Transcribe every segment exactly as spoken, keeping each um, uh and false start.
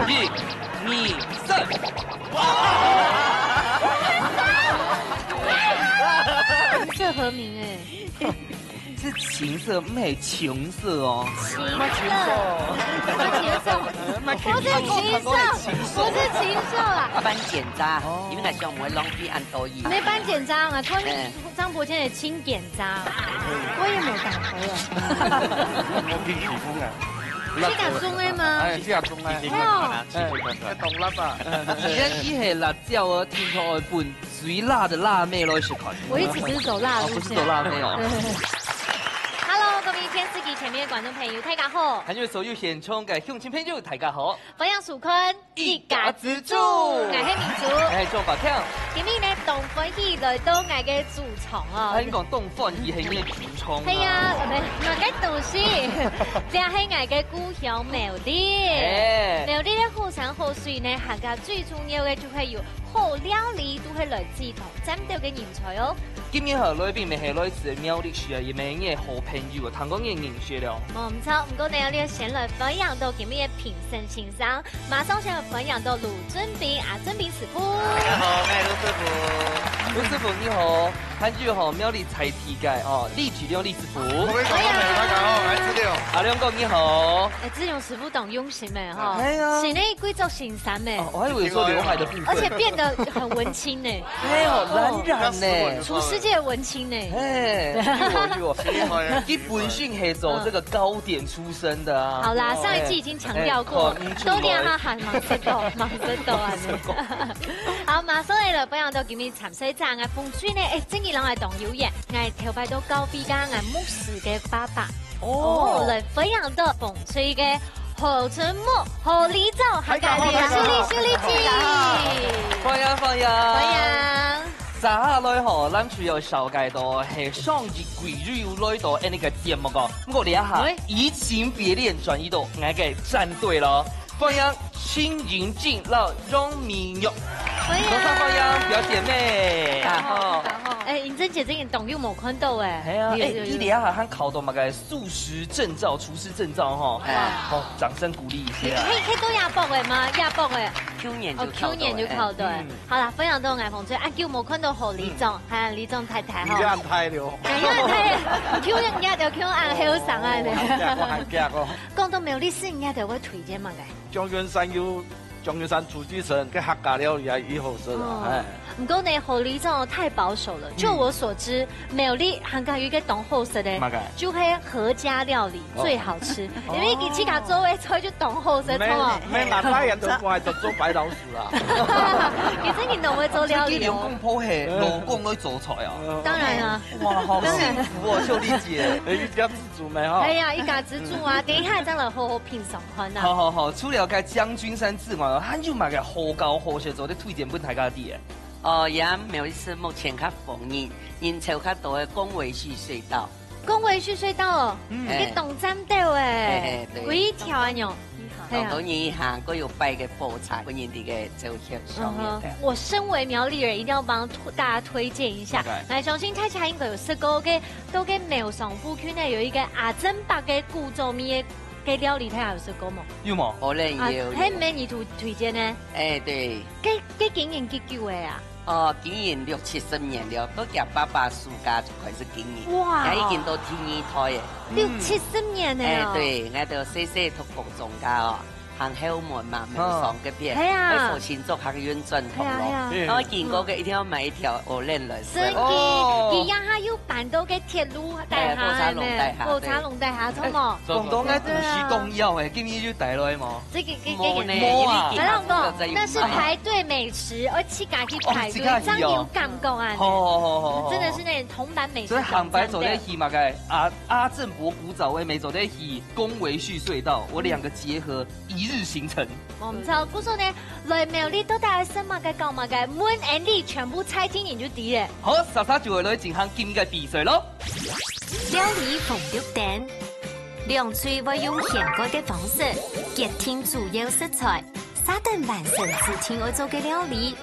一、二、三。琴瑟和鸣哎，是琴瑟，毋係情色哦。情色，什麼情色？不是情色，不是情色啦。搬檢查，哦。因為𠊎想毋會浪費恁多錢。沒搬檢查啊，看哎。 張伯謙的輕檢查，我也沒打開啊。我去許峰啊。去打中的嗎？哎，去打中的。哎呦。哎，去看看。哎，當辣啊。你這一係辣椒哦，聽說愛分最辣的辣妹來食看。我一直不是走辣路線。哦，不是走辣妹哦。對。Hello，各位電視機前面的觀眾朋友，大家好。還有所有現場的鄉親朋友，大家好。歡迎收看 一家之煮。𠊎係明珠。𠊎係張國強。今日呢，當歡喜來到𠊎个主場哦。啊，你講當歡喜係你个主場啊？係啊，麼个東西？這係𠊎个故鄉苗栗。哎。苗栗个好山好水呢，還加最重要个就係有好料理，都係來自當讚个人才哦。今日个來賓乜係來自苗栗市啊，也係𠊎个好朋友啊，聽講你認識了。無毋著，毋過呢，𠊎先來歡迎到今日个評審先生。 馬上先歡迎到盧俊斌，啊，俊斌師傅。大家好，𠊎係盧師傅。盧師傅你好，還有吼，苗栗在地个哦，李志良李師傅。各位觀眾朋友，大家好，𠊎係志良。阿良哥你好。哎，志良師傅當用心哎哈，哎呀。是那貴族先生哎，哦，我還以為說劉海的部分。而且變得很文青哎。哎呦，冉冉呢。廚師界的文青呢。哎，有哦，有哦。厲害啊。基本上係做這個糕點出身的啊。好啦，上一季已經 強調過，哎，都連下喊忙死狗，忙死狗啊！好，馬上來了，歡迎到今日參賽者，𠊎紅隊呢，哎，真个人愛當有緣，𠊎頭擺都交俾个𠊎牧師个爸爸。哦。哦，來歡迎到紅隊个何春木、何理忠，還有李秀麗，秀麗姐。歡迎，歡迎。歡迎。 接下來吼，咱就要紹介到係上一季又來到𠊎等个節目哦。毋過這下，喂。移情別戀轉移到𠊎个戰隊咯。歡迎辛盈靜摎楊明玉。歡迎。掌聲歡迎表姐妹。大家好，哦。大家好。哎，盈珍姐，這个當久無看到哎。係啊，哎，有，有，有。你這下還考到麼个素食證照、廚師證照吼？哎。好，掌聲鼓勵一下。可以，可以做亞博的嗎？亞博的。去年就考到了。哦，去年就考到了。嗯。 好啦，歡迎到𠊎紅隊，恁久無看到何理忠，嗯。還有理忠太太吼。你這樣太了。哎呀，太了，Q人家就Q人後生啊，哦，你。我還驚，我還驚哦。講到苗栗市，人家就會推薦麼个？中原山有中原山土雞城，个客家料理也已好食啊，哦。哎。毋過呢，何理忠太保守了。嗯。就我所知，苗栗還有一個當好食的，麼个？就係何家料理。 最好吃，哦。因為佢自家做个菜就當好食，沒，著無？沒，哪大人都過來就做白老鼠啦。其實你當會做料理哦。這个兩公婆係老公來做菜啊。嗯。當然啊。哇，好幸福哦，秀麗姐。哎，一家之煮咩吼？哎呀，一家之煮啊，等一下再來好好品嚐看啊。好好好，除了該將軍山之外哦，還有麼个好搞好食做得推薦分大家知个？哦，也苗栗市目前較風人，人潮較多个公維序隧道。 公維序隧道哦，嗯。該當讚到哎，嘿嘿，對。有一條啊喏，係啊。當多年以下，過有擺个火車，分人哋个朝夕相約个。嗯哼，我身為苗栗人，一定要幫推，大家推薦一下。OK。來，相信大家應該有食過个，到該苗栗附近呢，有一個阿珍伯个古早味个，个料理，大家有食過無？有無？可能啊，有，有。係毋係你推，推薦呢？哎，對。該，該經營幾久个啊？ 哦，經營六七十年了，到佢爸爸蘇家就開始經營，哇。也已經到第二代了。六七十年了哦。哎，對，𠊎兜細細讀高中个哦，行後門嘛，哦。門上該片，係啊。該復興做客運轉通咯。係啊，係啊。然後經過个一定要買一條蚵仔來食。真个，哦。佢這下又搬到該鐵路底下了咩？哎，火車龍底下，火車龍底下，著無？哎，講到該古時當要哎，今日有帶來無？這個，這個，無呢，無啊。因為佢還有在賣。但是排隊美食，而且 自家去排隊，哦，自家去哦。正有感覺啊。好，好，好，好，好。真的是那種銅板美食。所以行擺做得去嘛，該阿，阿正伯古早味，乜做得去公維序隧道，我兩個結合，一日行程。無毋著，故所呢，來苗栗到底愛食麼个、搞麼个，問𠊎俚全部在地人就知了。好，煞煞就會來進行今个比賽咯。料理紅綠燈，兩隊會用現改个方式，決定主要食材， 續等完成指定愛做个料理。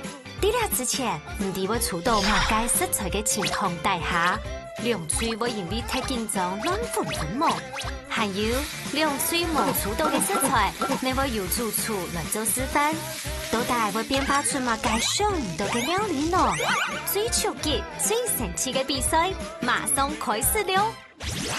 在這之前，毋知會抽到麼个食材个情況底下，兩隊會因為忒緊張亂紛紛無？還有，兩隊無煮到个食材，你會由主廚來做示範。到底會變化出麼个想毋到个料理呢？最刺激、最神奇个比賽，馬上開始了！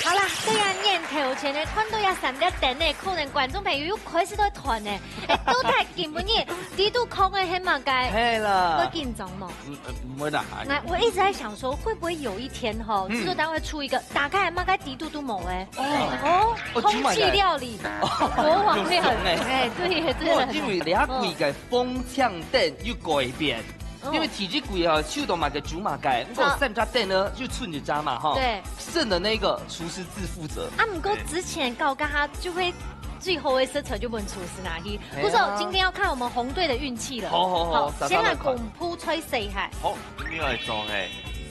好啦，對啊，眼頭前呢，看到這三隻燈呢，可能觀眾朋友又開始在傳呢。哎，到底今晡日，底肚囥个係麼个？係啦。會緊張無？ 嗯，呃，毋會啦。那我一直在想說，會不會有一天吼，嗯。製作單位出一個，打開來，麼个底肚都無欸。哦。哦，哦，空氣料理，煮麼个？國王料理。有像欸。哎，對耶，對耶。哇，因為這下規个紅青燈又改變。哦。因為第一季啊，收到麼个煮麼个，毋過三隻燈呢，就賰一隻嘛，吼。對。剩的那個廚師自負責。啊，毋過之前搞該下就會最後的食材就分廚師拿去。哎呀。不過今天要看我們紅隊的運氣了。好，好，好，好，先來公布菜色哈。好。 今日愛做个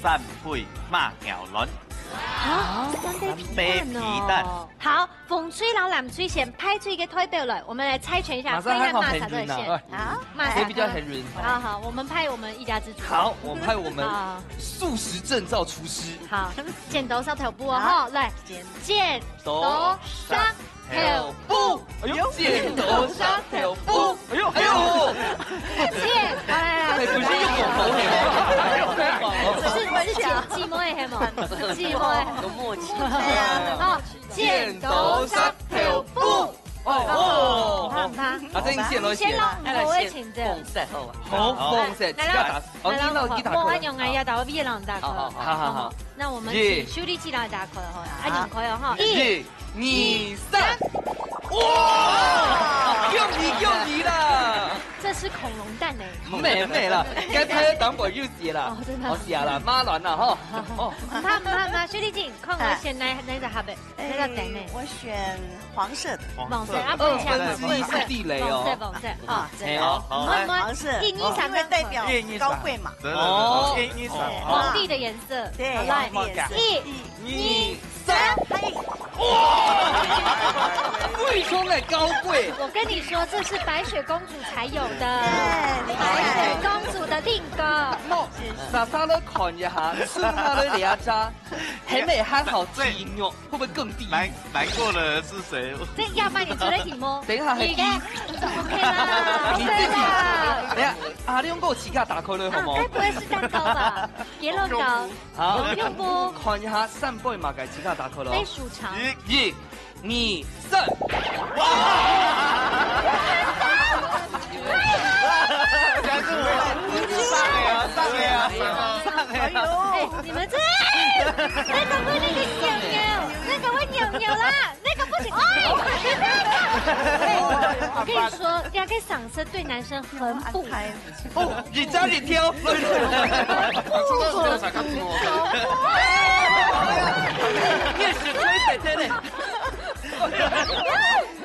三杯馬尿卵。啊，三杯皮蛋哦。三杯皮蛋。好，紅隊摎藍隊先派出一個代表來，我們來猜拳一下，馬上看看馬上在選。看看誰比較幸運啊。好，馬上。誰比較幸運？好，好，我們派我們一家之煮。好，我派我們好。素食證照廚師。好，剪刀石頭布哦，好。哈，來，剪，剪刀石頭布。 頭布。哎喲，剪刀石頭布。哎喲，哎喲。剪，來，來，來，哎，不是用手头嘿。是，是姊，姊妹嘿嘛？姊妹。有默契。對啊。好，剪刀石頭布。哦，哦，哦。好，好。啊，這你先來選。先讓我會請這。紅色好啊。好，紅色，來，來，自家打。哦，來，你那吉他課。我用哎呀，打我畢業了，打課。好，好，好。好，好，好。那我們請秀麗姐來打課了哈，啊，你們可以哦哈。一， 二、三。哇！恭喜恭喜啦！這是恐龍蛋呢。沒沒啦，該拍的當我又寫啦。哦，真的。我寫啦，馬卵啦哈。哦，毋怕毋怕毋怕，秀麗姐，看我選哪哪隻盒仔，哪隻等呢？我選黃色的。黃色啊，不能搶啊，二分之一是地雷哦。黃色黃色，好，哎喲，好，好，來。黃色，一二三，因為代表高貴嘛。對對對，哦。一二三，對，好。皇帝的顏色。對，好，來，皇帝的顏色。一、 二、三，嘿。哇！非常的高貴。我跟你說，這是白雪公主才有的。對，你看。白雪公主的令哥。喏，莎莎來看一下，剩下的這隻，還沒喊好雞肉，會不會更地獄？難，難過的是誰？這要不然你出來題目。等一下還你看，OK啦，你自己，對啦。等一下，阿亮給我起價打開了，好嗎？啊，該不會是蛋糕吧？雞肉糕。 好，用不？看一下三杯麼个自家打開咯。飛鼠腸。一、二、三。哇！上了啊，上了啊，上了啊。哎，你們這，那個會那個扭扭，那個會扭扭啦，那個不行。哎，我跟你說，這個賞識對男生很不 哦，一家一挑。你也是亏本的呢。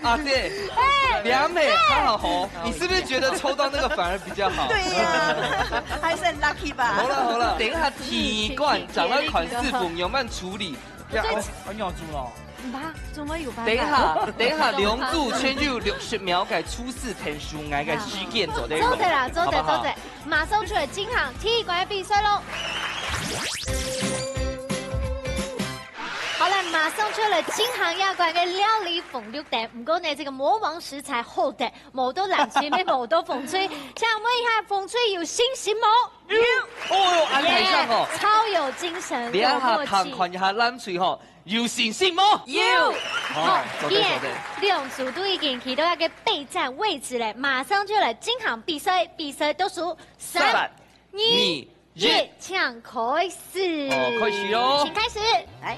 阿姐，哎，兩美刚好红，你是不是觉得抽到那个反而比较好？对呀，还是很 lucky 吧。好了好了，等一下第二罐，长得款式朋友们处理。 呀，我，我尿住了。嗯吧，怎么有办法？等一下，等一下，兩組全有六十秒个初始thành熟个時間做得用，做得啦，做得，好不好？做得。馬上就來進行第一關个比賽咯。好了，馬上就來進行這關个料理紅綠燈。毋過呢，這個魔王食材好得，無到藍隊，也無到紅隊。請問一下，紅隊有信心無？有。哦喲，安排上哦。耶，超有精神，這下有默契。探看一下藍隊吼， 有信心無？有。好，好，做得，既然做得。兩組都已經去到該個備戰位置了，馬上就來進行比賽，比賽倒數三、三、二、二、一，一。請開始。哦，開始哦。請開始。來，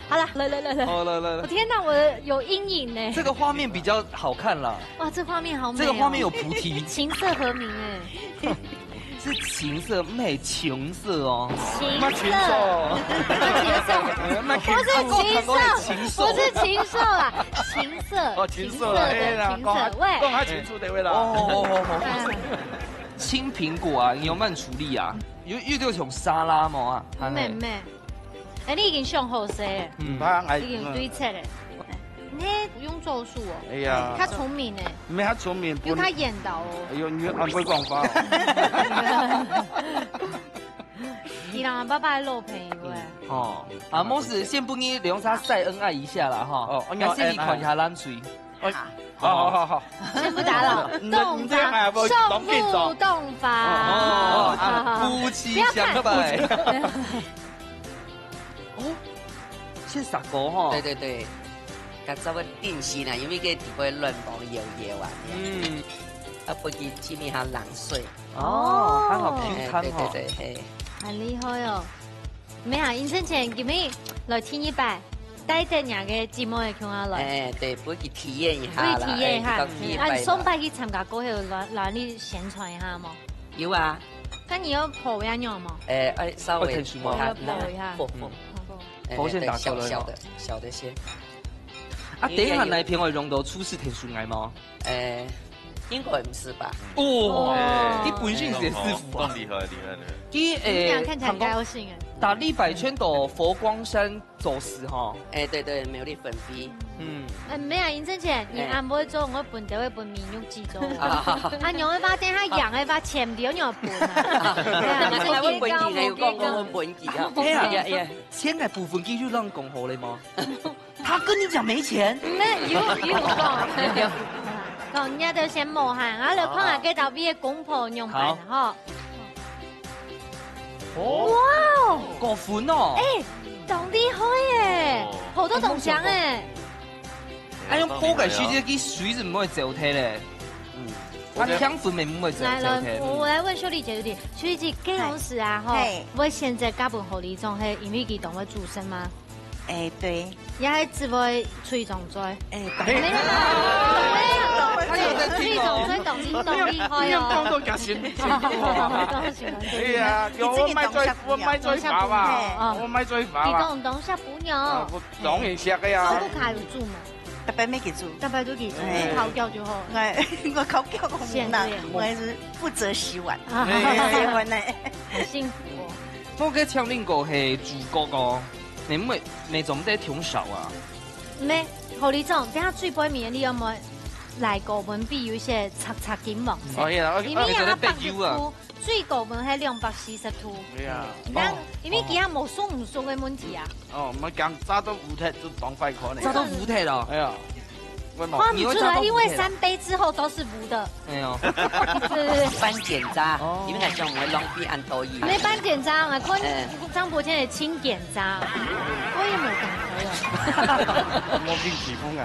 好了，來來來來。好，來來來。我天哪，我有陰影呢。這個畫面比較好看啦。哇，這畫面好美哦。這個畫面有菩提。琴瑟和鳴哎。 是情色，毋係情色哦。情色。麼情色？麼情色？哎，麼情色？不是情色，情色。不是情色啦，情色，哦，情色啦，情色的情色。哎啦，講，喂。講較清楚一下啦。哦，哦，哦，哦。嗯。青蘋果啊，你有慢處理啊？有，有這種沙拉無啊？毋係，毋係。哎，你已經想好勢了。嗯。已經有對策了。你毋用咒術哦。哎呀。較聰明呢。毋係較聰明，又較緣投哦。哎喲，你恁會講話哦。 你人爸爸个老朋友哎。哦，啊，莫斯先分你兩儕晒恩愛一下啦，哈。哦，哎呀，來先你看一下冷水。哎，好，好，好，好。先不打擾，你，你這樣還不，動手，動手。動手動法。哦，啊，好，好，好。夫妻相拜。不要看。哦，先煠過吼。對，對，對。較稍微定心啦，因為這底背卵黃油油啊。嗯。啊，分佢浸一下冷水。哦，還好Q湯吼。哎，對，對，對，嘿。很厲害哦。 咩啊，尹正乾今日來第二擺，帶等若个姊妹个共下來。哎，對，分佢體驗一下啦，分佢體驗一下。哎，佢講第一擺啦。嗯，啊，你上擺去參加過後，摎，摎你宣傳一下無？有啊。該你有po个樣無？哎，哎，稍微po一下，哦，有po一下。Po，po。嗯。哎，po先打過來哦。對，小，小的，小的先。啊，等一下，哪一片會用到廚師特殊愛嗎？ 誒，應該毋係吧？哦，哦。佢本身係師傅啊。當厲害，厲害，厲害。佢，誒，你們倆看起來很高興誒。逐禮拜全都佛光山做事吼。誒，對，對，苗栗分會。嗯。誒，毋係啊，尹正乾，你暗晡做，我分，等下分明玉姐做。啊。啊，仰般，等下仰般，錢你仰般分啊？對啊，你還會分佢，還有講過分佢啊？係啊，係啊，係啊。錢个部分佢就摎你講好了嗎？ 他跟你講沒錢？沒有，有講。講，你兜先無閒，啊，來看下這兜位个公婆仰般吼。好。哦。哇哦！過分哦。誒，當厲害誒，哦。好多東西誒。哎，用烰个時節，佢水就毋會走忒咧。嗯。啊，香粉也毋會走，來，來，走忒。我，我來問秀麗姐，秀麗姐，這種時啊，吼，嘿。會選擇嫁分何理中，係因為佢當會煮食嗎？ 誒，對。也係只會吹掌嘴。誒，當然。沒有啦，他有在聽哦。吹掌嘴當厲，當厲害哦。你有講到佢心裡去。當然喜歡，對，哎呀，對，對。我賣嘴，我賣嘴巴嘛，哦。我賣嘴巴嘛。你講當小朋友。啊，我當然識个呀。做屋下有煮嗎？逐擺乜佢煮。逐擺都佢煮，哎。你烤肉就好。哎，我烤肉我無啦，現在。我還是負責洗碗。啊。哎。洗碗呢。好幸福哦。我个強烈个係煮過哦。 你毋會，你做毋得忒少啊。毋係，何理中，等下最背面你有無來過分比有一些赤赤金黃色？哦，係啊，因為啊，啊，你做得白油啊。百度，最高分係兩百四十度。對啊。你看，哦。因為佢也無熟毋熟个問題啊。哦，毋好講，炸到烏忒就當壞看呢。炸到烏忒了。哎呀。 看不出來，因為三杯之後都是無的。哎喲。對，對，對。半檢查，哦。你們來講，毋會浪費恁多油。沒半檢查啊，看，哎。張伯謙的輕檢查，我也沒感覺了。莫被欺負啊。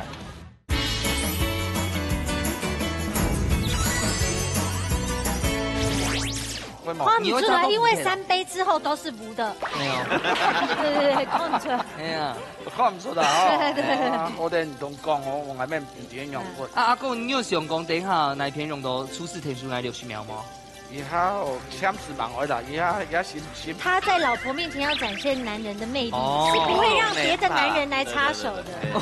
看不出來，因為三杯之後都是無的。哎喲。對，對，對，看不出來。哎呀。 看毋出來哦。對，對，對。啊，好得你同講哦，我還沒，毋知仰般。啊，阿公，你有想講等下哪一片用到廚師特殊个六十秒無？以後暫時吂愛啦，以後也是，是。他在老婆面前要展現男人的魅力，哦。是不會讓別的男人來插手的。你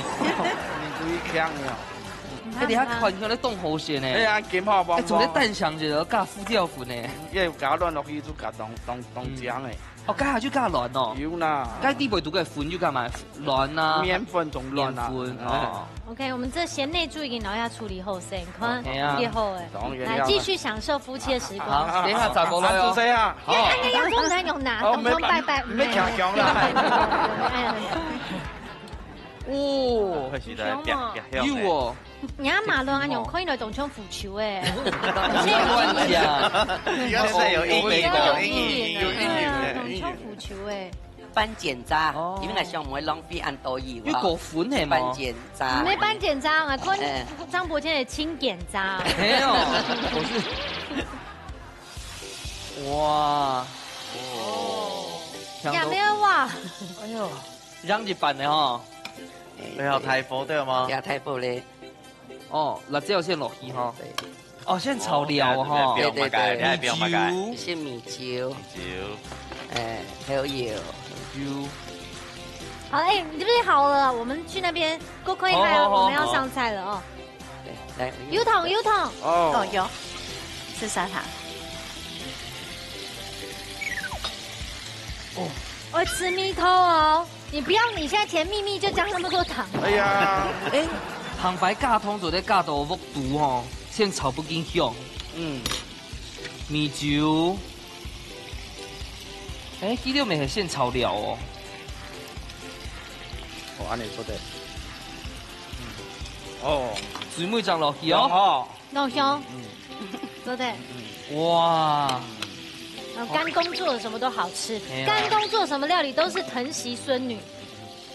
注意聽哦。哎，你看，看起來當好食呢。哎呀，金好棒棒。哎，做得蛋香一下，加胡椒粉呢。也有加卵落去，就加當，當，當香誒。 哦，該下就加卵哦。有啦。該底背肚个粉就加麼？卵啊。麵粉同卵啊。麵粉，哦。OK，我們這賢內助已經摎佢處理好勢，你看，OK啊。幾好誒。當然要啦。來，繼續享受夫妻的時光。好，等一下再過來哦。啊，就這樣。好。哎，哎，哎，要做哪用拿？哦，統統拜拜。沒辦法，沒強強啦。哎呀。哦，開始來，有香嘛？有哦。 你阿媽都恁樣，看起來當像腐朽誒。你要是有陰影，有陰影，有陰影，哎呀，當像腐朽誒。半檢查，哦。你們來想，毋會浪費恁多油啊。有過分係嗎？半檢查。毋係半檢查啊，看哎。張伯謙的輕檢查。沒有，我是。哇。哦。也沒有哇。哎喲，這樣一般的吼。哎，不要太火，對嗎？不要太火咧。 哦，辣椒先落去吼。對。哦，先炒料吼。哦，對，對，對。不用麼个，不用麼个。米酒。先米酒。米酒。哎，還有油。油。好，哎，你這邊好了，我們去那邊，過可以拍哦，好，好，好。我們要上菜了哦。對，來，有糖，有糖。哦。哦，有。是砂糖。哦。我吃蜜桃哦。 你不要，你現在甜蜜蜜就加那麼多糖。哎呀。哎，旁白加糖做得加到屋肚吼，先炒分佢香。嗯。米酒。哎，佢兜乜係先炒料哦。哦，恁樣做得。哦，水尾醬落去哦。哦，老兄，做得。哇，哦，干公做的什么都好吃，哎呀，干公做什么料理都是疼惜孙女。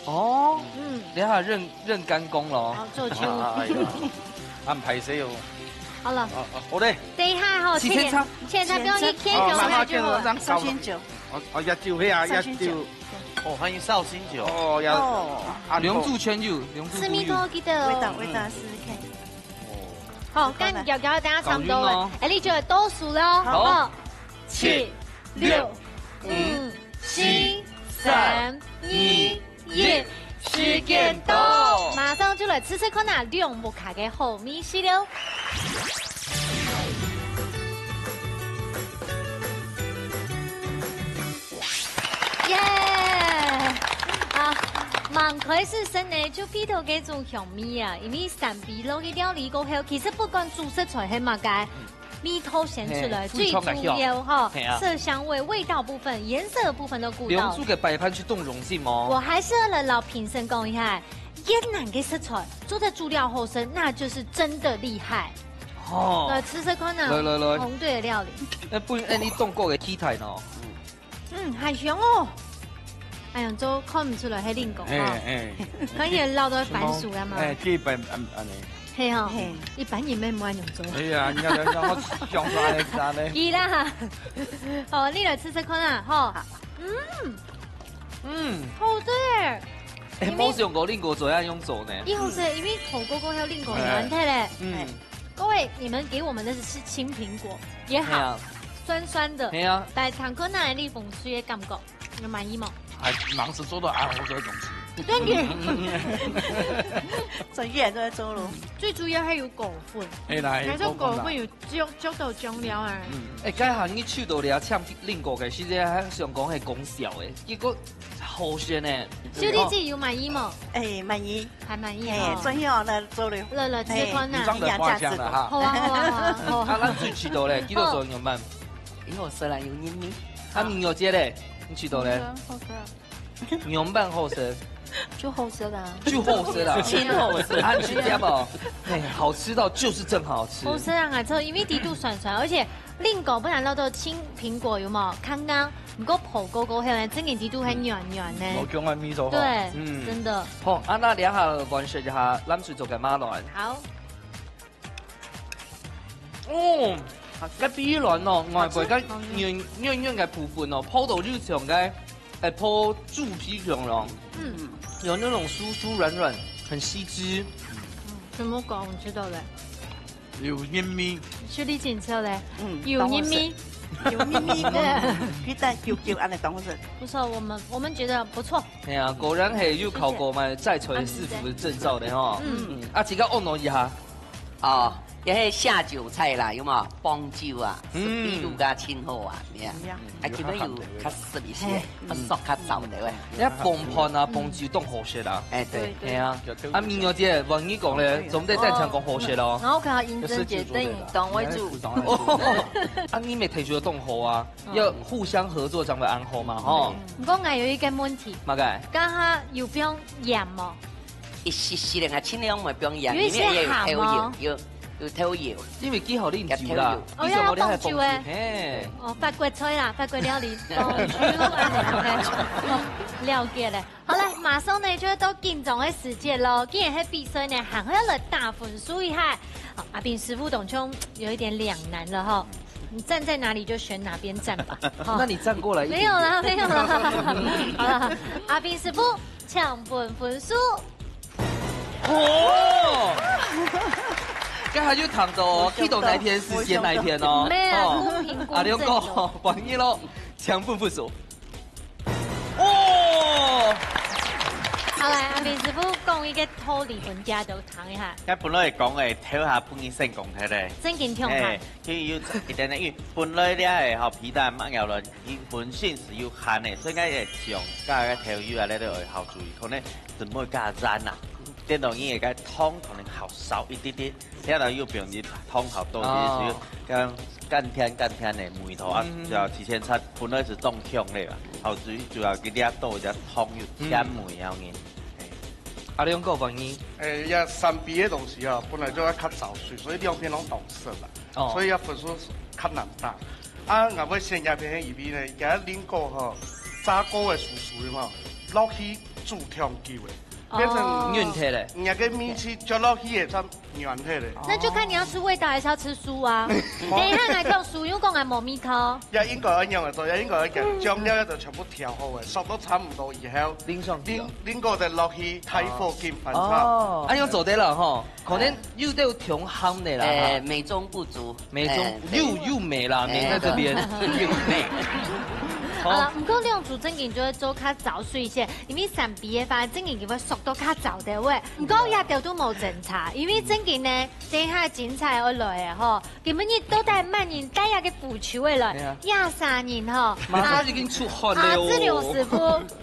哦，嗯，等一下认认干公了哦。好，做球。啊，哎呀，恁歹勢哦。好了，啊，啊，好嘞。等一下哈，七千七千，七千不用一千哦，马上就好了。绍兴酒。哦，哦，也酒遐，也酒。 哦，還有绍兴酒。哦，呀，哦，啊，龍珠全有，龍珠都有。吃米糕記得哦。味道，味道試試看。哦。好，乾攪攪，等下差不多了。好，哎，你就倒數了哦。好。好，七、六、五、四、三、二、一，時間到。馬上就來試試看啊，兩屋下个好味緒了。 耶！啊，吂開始食呢，就鼻著該種香味啊！因為三杯落个料理過後，其實不管主食材係麼个，味道先出來，嘿，最重要吼，非常个香。嘿啊。色香味、味道部分、顏色的部分都顧到。兩組个擺盤就當用心哦。我還是要來摎評審講一下，越南个食材做得煮了好食，那就是真的厲害。哦。來試試看啊，來來來。紅隊的料理。那不然，哎，你中國个期待喏。 嗯，還香哦。哎呀，都看毋出來係蘋果哈。哎，哎。看起來老到番薯啊嘛。哎，這一般，嗯，恁樣。係哦，嘿。一般人毋會恁樣做。哎呀，你看，你看，我想出來是恁樣。係啦。好，你來試試看啊，吼。好。嗯。嗯。好食耶。哎，因為無想過蘋果做恁樣用做呢。佢好食，因為頭過過還有蘋果軟忒咧。嗯。 各位，你們給我們的是青蘋果也好，係啊。酸酸的，係啊。但係聽講那个利豐水的感覺，有滿意嗎？還蠻是做到恁好个東西。真的。真个都在做咯。最主要還有果粉，係啦，還有果粉有足，足多醬料啊。嗯，哎，該下你試著這青蘋果个時節，還想講係講笑的，結果好食呢。秀麗姐有滿意嗎？哎，滿意。 還滿意哈。哎，最後呢，做了。來，來，試看吶。哎，營養價值高。好啊，好啊，好啊，好啊。啊，咱最試著咧，幾多種樣板？有好食啦，有人味。啊，明月姐咧，你試著咧？嗯，好食啊。樣板好食。就好食啦。就好食啦。真好食。啊，你去點哦。哎，好吃到就是真好吃。好食啊，還錯，因為底肚酸酸，而且蘋果本來落到青蘋果有無？剛剛 毋過烰過過後呢，正經底肚還軟軟呢。無講个味道吼。對，嗯。真的。好，啊，那這下來試一下藍水族个馬卵。好。哦，該皮卵哦，外背該好吃。軟，軟軟个部分哦，烰到就像該，哎，烰豬皮共樣咯。嗯。有那種酥酥軟軟，很吸汁。嗯，怎麼搞？我知道了。 有人味。秀麗姐咧，嗯，有人味。當好食。有人味，嗯，佢等久久恁樣當好食。不錯，我們，我們覺得不錯。哎呀，果然係有考過嘛，在廚師傅的證照的吼。嗯。嗯，啊，自家按摩一下。哦，這係下酒菜啦，有無？磅酒啊，嗯。係比如講盡好啊，你看。有影。啊，這個有較濕一些，嘿。啊，縮較燥的喂。你看磅盤啊，磅酒當好食啊。哎，對。對，對。係啊。啊，明月姐，換你講咧，總得單淨講好食咯。嗯，然後看到英珍姐等於當會煮。啊，你乜提出當好啊，嗯。要互相合作，正會恁好嘛，吼。嗯。毋過𠊎有一個問題。麼个？剛剛有放鹽無？一息息个，啊，盡量莫放鹽，有一些鹹哦。因為也有豆油，有，有豆油。因為幾好啉酒啦，有豆油。哦，以前我哋還放酒，要放酒欸。嘿。哦，法國菜啦，法國料理，放酒啊，OK。哦，了解了。 好了，馬上呢就要到緊張个時節咯，既然係比賽呢，還係愛來打分數一下。好，阿炳師傅當像有一點兩難了哈，你站在哪裡就選哪邊站吧。哈。那你站過來一點點。沒有啦，沒有啦。好了，阿炳師傅，請分分數。哦，剛才就談到哦，去到哪一片是選哪一片哦。沒有，哦。公平公正。啊，你講，歡迎咯，請分分數。 哦！好來，阿明師傅講一個道理分大家都聽一下。該本來講个，頭下分佢先講忒咧。正經聽下。嘿，佢有一點點，因為本來這个吼，皮蛋麥芽卵，佢本身係有鹹个，所以該个醬加个豆油啊，這都愛好注意，可能就莫加鹽啊，等到佢个湯可能好少一滴滴。 聽到有朋友湯好多，哦。就是講甘甜甘甜个味道啊，嗯。就提前餐本來係當香个啦，好主要主要佢這兜个湯有甜味啊，嗯。嘿。阿良哥，歡迎。誒，這三杯个東西啊，本來就愛較燥水，所以兩片攏當溼啦，哦。所以愛分數較難打。啊，𠊎會選這片係因為呢，這蘋果吼，炸過个酥酥个嘛，落去煮忒久个，變成哦。軟忒咧。你个米去啜落去个，才軟忒咧。那就看你要吃味道還是要吃酥啊。等一下來講酥，又講還無味道。也應該愛仰仔做，也應該愛將醬料就全部調好个，熟到差毋多以後，淋上去哦。蘋，蘋果再落去，大火緊翻炒。哦，恁樣做得了吼，可能有兜中鹹个啦，哎，哈。美中不足。美中，哎，又，對。又美啦，哎，美在這邊。對。又美。好啦，毋過兩組正經就會做較燥水些，因為三杯个話，正經就會熟到較燥个喂。毋過也兜都無爭差，因為正經呢，等一下精彩愛來个吼，今晡日到底麼人帶這个腐球个來？對啊。這三人吼，馬上就已經出汗了哦。啊，志龍師傅，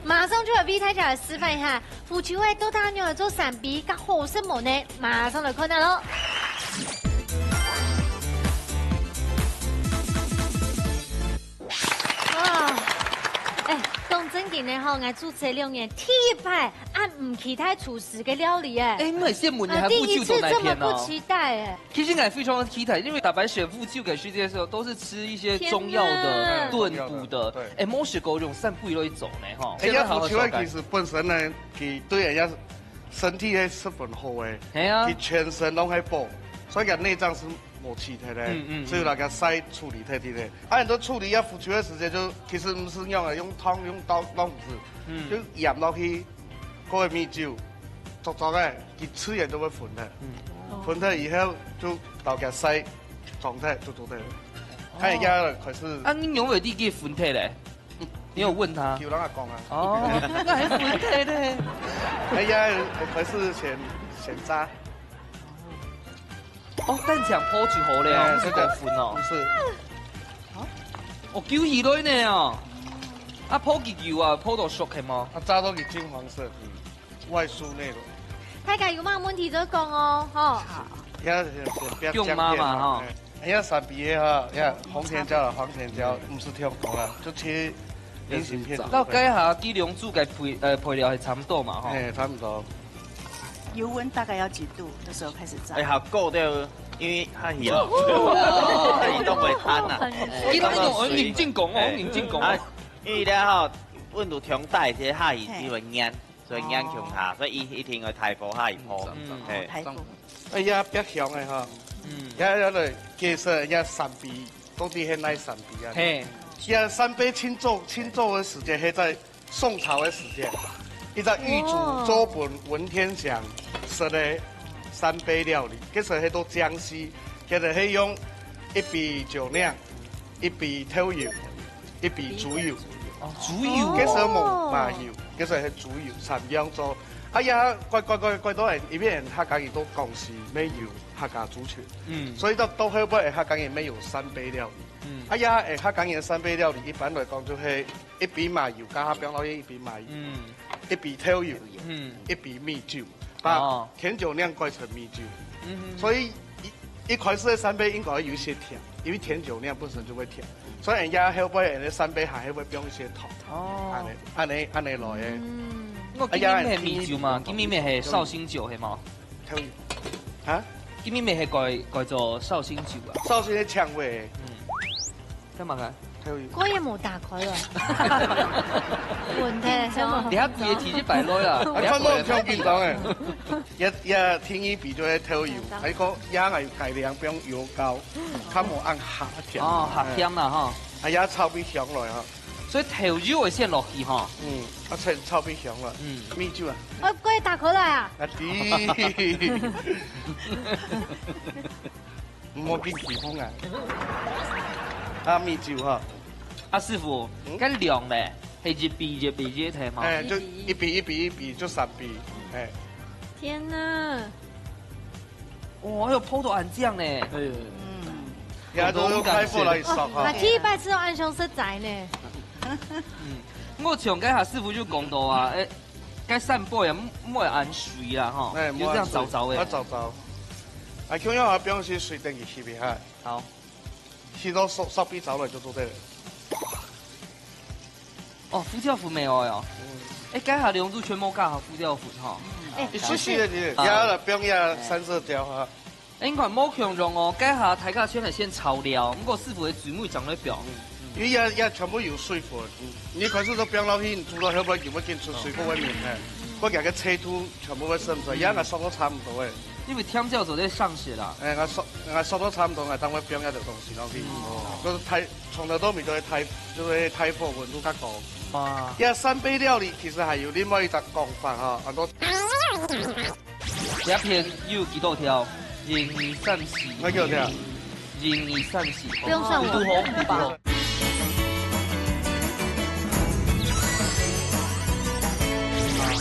馬上就來為大家來示範一下，腐球个到底仰仔做三杯較好食無呢？馬上來看下咯。 啊，哎，講正經个吼，𠊎主持兩年第一擺恁毋期待廚師个料理哎。哎，你很羨慕，你還不久都那天哦。啊，第一次這麼不期待哎。其實我也非常的期待，因為大白選不久个時間的時候，都是吃一些中藥的、天哪。燉補的。對。哎，無食過用三杯落去做呢，吼。哎，現在好好收看。這腐球其實本身呢，佢對人家身體个十分好哎，係啊。佢全身攏係補，所以講內臟是 無去忒咧，嗯，嗯，嗯。只有該个曬處理忒去咧。啊，你都處理要腐球个時間就，其實毋使仰仔，用湯、用刀攏毋使，嗯。就鹽落去，過个米酒，足足个，佢自然就會分忒。嗯。分忒以後就倒佢曬，裝忒就做得了。哦。啊，而家開始。啊，你仰會知佢分忒咧？你有問他？有人講啊。哦，該還分忒咧。哎呀，開始先，先炸。 哦，單淨烰就好了哦，哎，毋使過分哦。毋使。哦，九二類呢哦。啊，烰幾久啊？烰到熟係無？啊，炸到佢金黃色，嗯，外酥內軟。大家有麼問題就講哦，吼。好。要先，先不要用媽媽哈。哎，哎，要三杯个哈，要紅甜椒了，黃甜椒，嗯。毋使忒多了，就切圓形片就可以。到該下，幾兩組个配，呃，配料還差不多嘛，吼。哎，差不多。 油溫大概要幾度的時候開始炸？哎，好夠的，因為較熱，較熱都袂tan啊。你都用，你認真講哦，哎，你認真講哦。啊，因為咧吼，溫度強大，這下去就會黏，所以黏共下，所以一，一定愛大火下去烰。嗯。嘿。大火。哎呀，爆香的哈。嗯。也，也來介紹一下三杯，到底係哪三杯啊？嘿。也三杯慶祝，慶祝的時間，係在 宋朝个時間，一隻御廚哦。做分文天祥食个三杯料理，其實係到江西，其實係用一杯酒釀，一杯豆油，一杯豬油。哦，豬油哦。其實無麻油，其實係豬油，三樣做。哎呀，怪，怪，怪，怪到人，因為人客家人都講是沒有客家族群，嗯。所以到，到後尾客家人沒有三杯料理。嗯。哎呀，客家人三杯料理，一般來講就係 一杯麻油，加下放落去一杯麻油，嗯。一杯豆油，嗯。一杯米酒，把哦。甜酒釀改成米酒。嗯哼。所以一，一開始个三杯應該有一些甜，因為甜酒釀本身就會甜，所以人家後尾个三杯還會放一些糖。哦。恁呢，恁呢，恁呢來个。嗯。我今晡日係米酒嘛，哎呀，今晡日係紹興酒，係無？豆油。啊？今晡日係改，改做紹興酒啊。紹興个嗆味。嗯。 幹嘛啊？還有一个。我也無打開了。穩的，真的。你還別提去擺落啊？啊，看到超緊張欸。也，也天一比就會偷油，還有个也愛改良，不用油膏，較無恁下甜。哦，下甜啦哈。哎呀，炒味香了哈。所以豆油會先落去哈。嗯，啊，炒，炒味香了。嗯。米酒啊。哦，可以打開來啊。啊，對。 毋好緊起風啊。啊，米酒哈。啊，師傅，嗯？該量咧，係一比一比一係嘛？哎，就一比一比一比，就三比。哎。天哪！哇，還有泡到恁靚呢。哎呦。嗯。也都用開火來燒哈。啊，第一擺食到恁香食仔呢。嗯，我像該下師傅就講到啊，哎， 該三杯啊，毋，毋會恁水啦，吼，哎，就這樣燥燥的。毋會恁水，啊，燥燥。啊，共樣啊，放些水等佢熻一下。好。熻到熟，熟比燥了就做得了。哦，胡椒粉沒有哦。嗯。哎，該下兩組全部加好胡椒粉吼。哎，你試試个，你啊。也來放一下三色椒哈。哎，你看無共樣哦，該下大家全係先炒料，毋過師傅个水尾正來放。因為也，也全部有水分，嗯，你開始都放落去，你煮到後尾，佢會緊出水，哦。過會綿，哎，過佢个脆度全部會滲出來，嗯。也𠊎熟到差毋多誒。因為甜椒做得上色啦。哎，𠊎熟，𠊎熟到差毋多，𠊎當會放一兜東西落去，哦。就是大，從頭到尾都係大，就是大火溫度較高。哇。這三杯料理其實還有另外一隻講法哈，安到 這片有幾多條？一、二、三、四。𠊎幾多條？一、二、三、四。不用算我。堵好，堵好。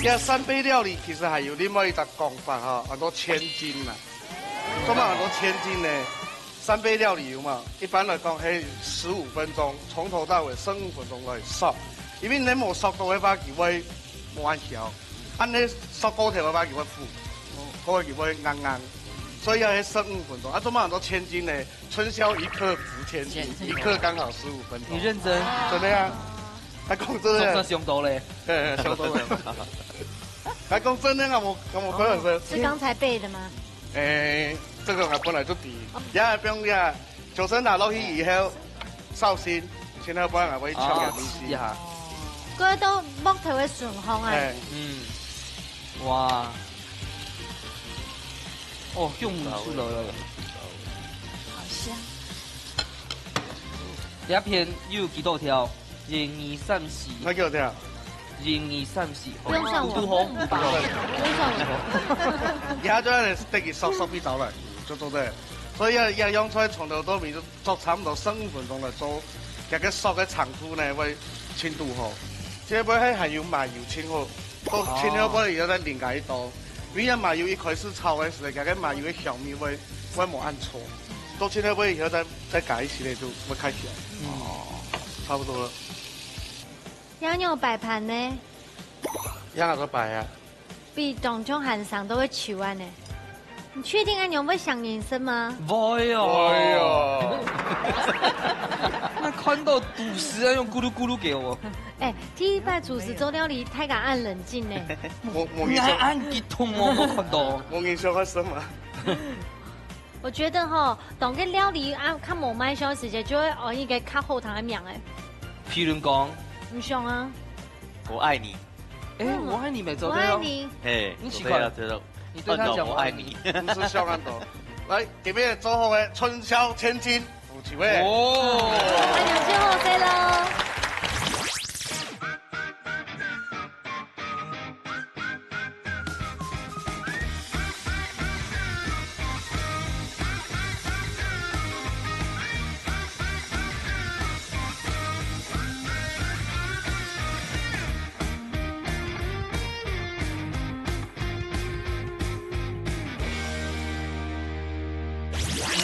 這三杯料理其實還有另外一隻講法哈，安到千金啊。做麼安到千金呢？ 三杯料理有無？一般來講，係十五分鐘，從頭到尾十五分鐘來熟。因為你無熟到个話，佢會無恁香。恁呢熟過頭个話，佢會苦，過後佢會硬硬。所以愛十五分鐘。啊，做麼安到千金呢？春宵一刻值千金，千金。一刻剛好十五分鐘。你認真？真的啊，𠊎講真的。總算想到咧。嘿，嘿，想到了。𠊎講真的，𠊎無，𠊎無開玩笑。是剛才背的嗎？誒，這個𠊎本來就知，也不用呀。 九層塔落去以後，小心，千萬不要拿回去敲兩下。哦，試一下。這都木頭个順風啊。哎。嗯。哇。哦，香味出來了。好香。這片有幾多條？一、二、三、四。𠊎幾多條？一、二、三、四。不用算我。堵好，堵好。不用算我。這就係得佢熟熟味道了，就做得。所以要，要用出來從頭到尾就 做差毋多十五分鐘來做，佢个熟个程度呢會盡堵好。這尾係還有麻油盡好，到盡後尾以後再淋加一刀。因為麻油一開始炒个時候，佢个麻油个香味會，會無恁重。到盡後尾以後再，再加一息咧，就會較香。哦，差不多了。仰般擺盤呢？仰般擺啊？ 比當像還生到會臭恁呢。你確定恁樣會想人食嗎？會哦。會哦。那看到肚屎啊，用咕嚕咕嚕給我。哎，第一擺廚師做料理，大家恁冷靜呢。我，我你還恁激動哦，我看到。我印象較深嘛。我覺得吼，當个料理啊，較無賣相个時節，就會安一個較好聽个名誒。譬如講，你想啊。我愛你。 哎，嗯，我愛你沒做對哦。我愛你。嘿，你試看，做對啊，做對啊。你對他講我愛你。毋使想恁多。來，今日做好个春宵千金，有機會。哦。那就最後再嘍。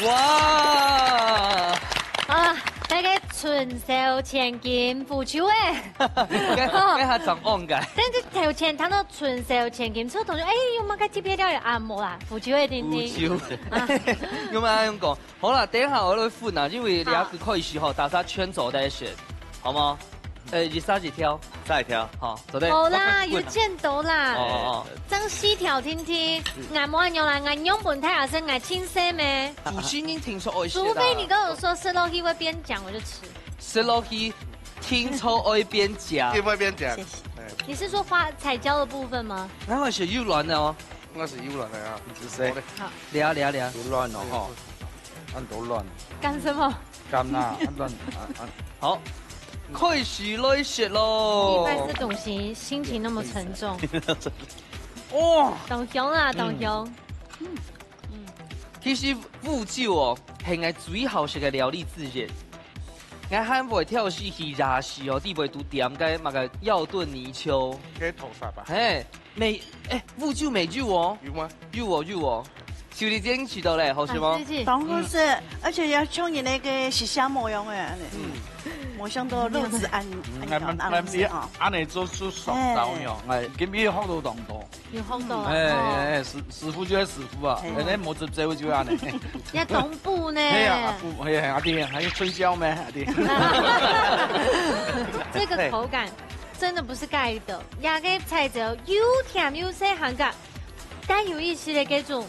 哇！啊，該个春宵千金，腐朽誒。該，該還正旺个。但是頭前談到春宵千金，所以同學，哎，有麼个特別料理啊？無啦，腐朽誒，定定。腐朽。啊。有麼个恁樣講？ 好啦，等一下𠊎來分啊，因為這個開始吼，大家全做得選，好無？呃，一儕一條。再一條。好，做得。好啦，有見到啦。哦，哦，哦。正四條定定，𠊎無恁樣啦，𠊎樣本太好食，𠊎盡細咩。主持人聽說愛食啦。除非你跟我說食落去會變漿，我就吃。食落去，聽說愛變漿。一定會變漿。謝謝。哎。你是說花彩椒的部分嗎？那會是幼軟个哦。 𠊎係幼軟个啊，毋使洗。好。好咧。這啊，這啊，這啊。幼軟哦，吼。恁多軟。乾什麼？乾啊，恁軟啊，啊。好，開始來食囉。一般這東西心情那麼沉重。哇！當香啊，當香。嗯。嗯。其實烏酒哦，係𠊎最好食个料理之一。𠊎還會挑時去夜市哦，底背都點个麼个藥燉泥鰍。該土沙吧。嘿， 美，哎，烏酒乜有哦。有嗎？有哦，有哦。秀麗姐，你試著咧，好食無？啊，謝謝。當好食，嗯。而且也像你那個食相模樣哎，恁樣。嗯。無想到肉質恁，嗯，恁樣，恁好食哦。恁樣做出爽到樣，哎，今日學到當多。有學到啊，哎，哦。哎，哎，師，師傅就係師傅啊，哎。恁樣無執照就恁樣。要同步呢。係啊，啊，不，係啊，阿弟，還有春宵咩，阿弟？這個口感。真的不是蓋的，這個菜色又甜又細，還个帶有一些的這種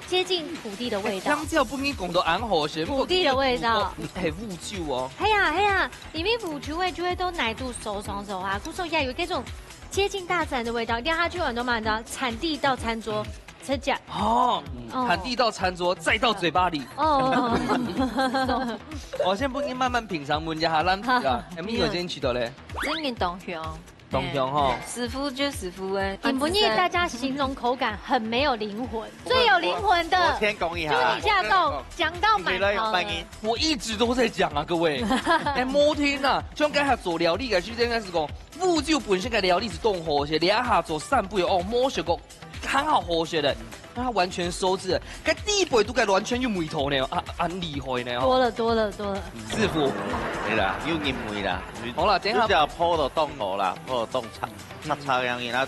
接近土地的味道。香蕉本身講到恁好食，土地的味道。係烏酒哦。係啊，係啊，裡面烏酒味就會到哪度熟熟熟啊，故所也有這種接近大自然的味道，這下就很多嘛，你知道，產地到餐桌，直接。哦，哦。產地到餐桌，再到嘴巴裡。哦。我先分你慢慢品嘗，聞一下，咱啊，哎，你有先試到咧？真个當香。 當香吼。師傅就師傅欸，今晡日大家形容口感很沒有靈魂，最有靈魂的，我先講一下啊。就你這樣講，講到滿頭了。我一直都在講啊，各位。哎，無停啊，像剛才做料理个時間開始講，烏酒本身个料理係當好食，這下做三杯哦，無食過，還好好食的。 那它完全收汁了，該第一杯都該完全有味道呢，啊，很厲害呢哦。多了，多了，多了。師傅。係啦，有人味啦。好啦，等一下。你只要泡到當好啦，泡到當差，差差樣樣啦，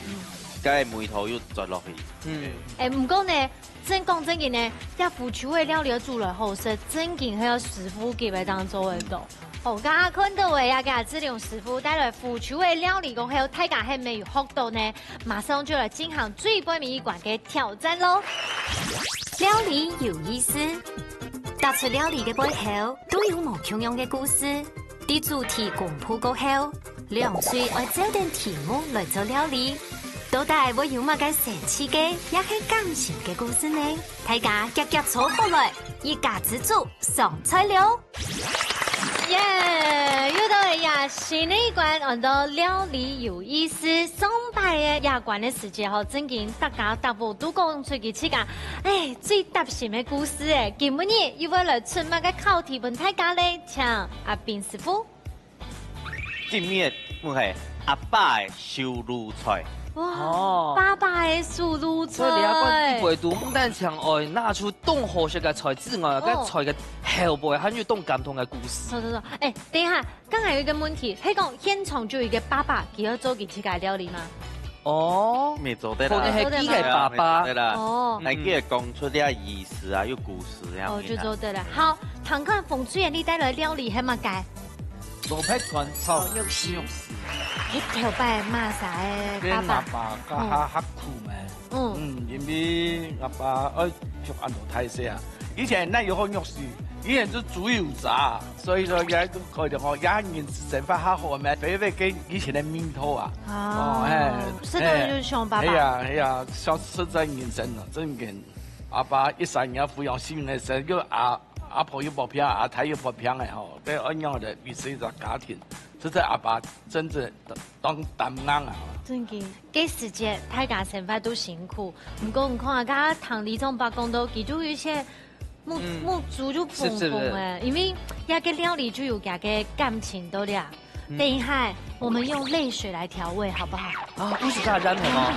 該味道又轉落去。嗯。哎，毋過呢，真講真个呢，這福州个料理煮來好食，真經係要師傅級个當做得到。 好，剛剛看到个呀，這个志龍師傅帶來福州个料理過後，大家係無有學到呢？馬上就來進行最尾一關个挑戰咯。料理有意思，逐出料理个背後，都有無共樣个故事。在主題公布過後，兩隊愛照等題目來做料理，到底會有麼个神奇个，也係感情个故事呢？大家遽遽坐好來，一家之煮上菜了！ 耶！又到了呀，新个一關，安到料理有意思。上擺个這關个時節吼，真經大家答覆都講出佢自家，哎，最貼心个故事哎。今晡日又會來出麼个考題分大家咧？請阿斌師傅。今日問係阿爸个手路菜。哇，哦。爸爸个手路菜。所以你還講一杯都毋單淨愛拿出當好食个菜之外，哦。該菜个後背還有當感動个故事。對對對，哎， 等一下，剛才有一個問題，係講現場就有一個爸爸，佢愛做佢自家料理嗎？哦，無做得啦。可能係佢个爸爸。對啦。哦。但佢个講出這意思啊，有故事這樣。哦，就做得了。好，聽看紅隊你帶來料理係麼个？蘿蔔團炒肉絲。你頭擺罵啥个爸爸？阿爸較較苦咩？ 嗯。嗯，因為阿爸愛畜恁多大細啊。以前哪有好肉絲，以前係豬油炸，所以說也都可以講，也人生活較好咩，回味跟以前个味道啊。啊，哦，哎，食到就想爸爸。哎呀，哎呀，想食在人生啊，真个。阿爸一生人撫養四名个時候，又阿阿婆又無病，阿太又無病个吼，對，恁樣个維持一個家庭，實在阿爸真正當擔當啊。真个。 該時節大家生活都辛苦，毋過你看啊，剛剛聽里長伯講到，佢就有一些目，嗯。目珠就紅紅欸，是不是？因為這個料理就有佢个感情到了。嗯。等一下，我們用淚水來調味，好不好？啊，不是這樣的嗎？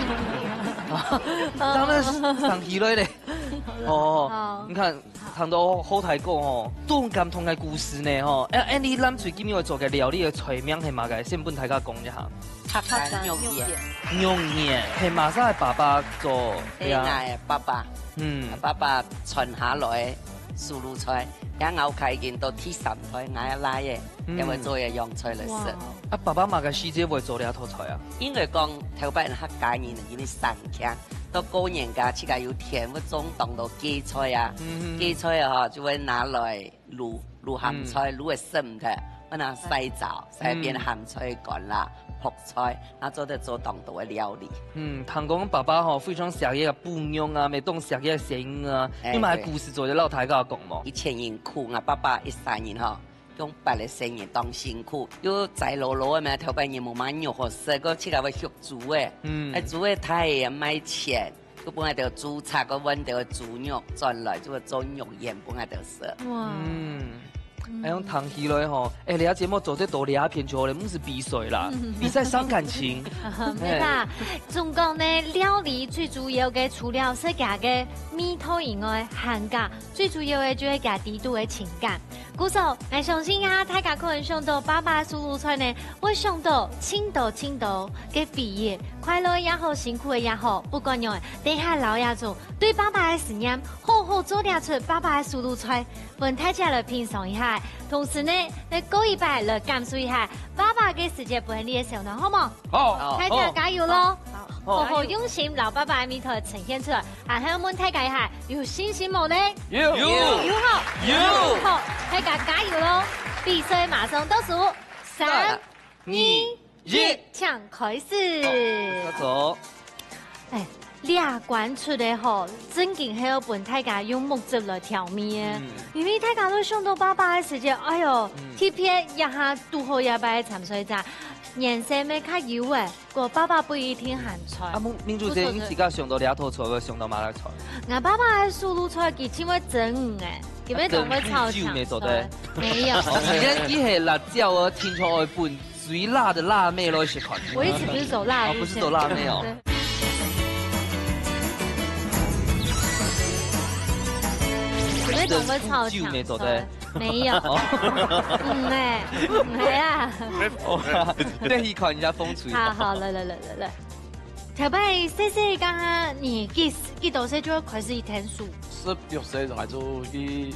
當然是上起來咧。哦，好。你看， 聽到好大个吼，當感動个故事呢吼。哎，哎，你藍隊今日愛做个料理个菜名係麼个？先分大家講一下。客家肉圓。肉圓，係麼儕个爸爸做个啊？係𠊎个爸爸。嗯。爸爸傳下來个手路菜，也𠊎屋下已經到第三代，𠊎个倈仔，嗯。也會做个洋菜來食。哇。啊，爸爸麼个時節會做這道菜啊？應該講，頭擺客家人因為省儉，到過年家自家有田，會種當多芥菜啊。嗯。芥菜啊，就會拿來 滷，滷鹹菜，嗯。滷个色毋忒，愛拿曬燥，曬變鹹菜乾啦、覆菜，那做得做當多个料理。嗯，聽講爸爸吼非常惜个餔娘啊，乜當惜个細人啊，哎，有麼个故事做得摎大家講無？對。以前人苦啊，爸爸一生人吼，用八个細人當辛苦，又宅老老个嘛，頭擺人無麼个肉好食，个自家會畜豬仔，嗯。哎，豬仔忒个也賣錢， 就分𠊎兜豬雜，个換兜豬肉轉來，就做肉圓分𠊎兜食。哇。嗯。嗯。哎，用聽起來吼，哎，這節目做得到這片就好了，毋使比賽啦，嗯。比賽傷感情。無啦，哎。總講呢，料理最主要个，除了係佢个味道以外，還加最主要个就係佢裡肚个情感。 故所，𠊎相信啊，大家可能想到爸爸个手路菜呢，會想到盡多盡多个回憶，快樂也好，辛苦个也好，不管樣仔，等下老爺祖對爸爸个思念，好好做這出爸爸个手路菜，分大家來品嚐一下。同時呢，來過一擺來感受一下爸爸个時節分你个小暖，好無？好。大家加油咯！好。好好用心，摎爸爸个味道呈現出來。還愛問大家一下，有信心無呢？有。有。有好。有。好，大家加油咯！比賽馬上倒數，三、二、一，請開始。好，走。哎，這關出个吼，正經係愛分大家用目汁來調味个。嗯。因為大家都想到爸爸个時節，哎喲，嗯。特別這下堵好這擺个參賽者，年歲乜較幼个， 个爸爸不一定還在。啊，明，明珠姐，你自家想到這道菜，會想到麼个菜？𠊎爸爸个手路菜，佢盡會蒸魚欸，佢乜當會炒青菜。啊，蒸魚就無做得。沒有。哦，你看，你係辣椒哦，聽說會分最辣的辣妹咯，是看。我一直不是走辣的路線。哦，不是走辣妹哦。對。佢乜當會炒青菜。蒸魚就無做得。 沒有。哦。嗯，哎，嗯，哎呀。哦，對，去看一下風吹。好，好，來，來，來，來，來。頭擺細細个，你幾，幾多歲就開始去𢯭手？十六歲就開始去，